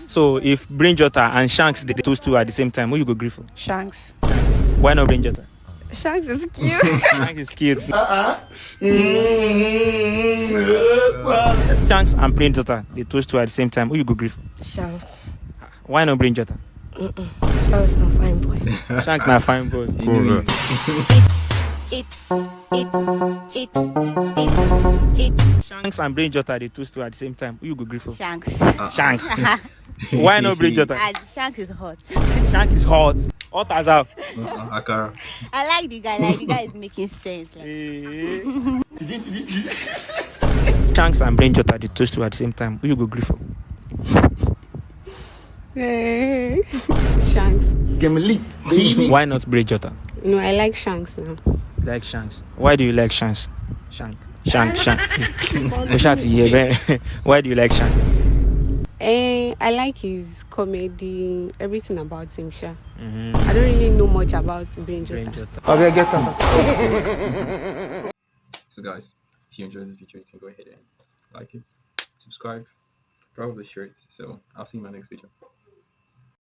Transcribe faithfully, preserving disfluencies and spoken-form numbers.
So if Brain Jotter and Shanks dey toast you at the same time, who you go gree for? Shanks. Why not Brain Jotter? Shanks is cute. Shanks is cute. Shanks and Brain Jotter dey toast you at the same time, who you go gree for? Shanks. Why not Brain Jotter? Shanks na fine boy. Shanks na fine boy. Cool, bro. It's it's it's it's it's Shanks and Brain Jotter dey toast you at the same time, who you go gree for? Shanks. Shanks. Why not Brain Jotter? Ah, Shanks is hot. Shanks is hot. Hot as how? Uh, Akara. I like the guy. Like the guy is making sense. Like, Shanks and Brain Jotter dey toast you at the same time, who you go gree for? Hey. Shanks. Game elite, baby. Why not Brain Jotter? No, I like Shanks now. Like Shanks. Why do you like Shanks? Shank. Shank, Shank. Mo ṣáà ti yẹ bẹ́ẹ̀. Why do you like Shank? Eh, I like his comedy, everything about him, sha. I don't really know much about Brain Brain Jotter. Jotter. So guys, if you enjoyed this video, you can go ahead and like it, subscribe, probably share it. So I'll see you in my next video.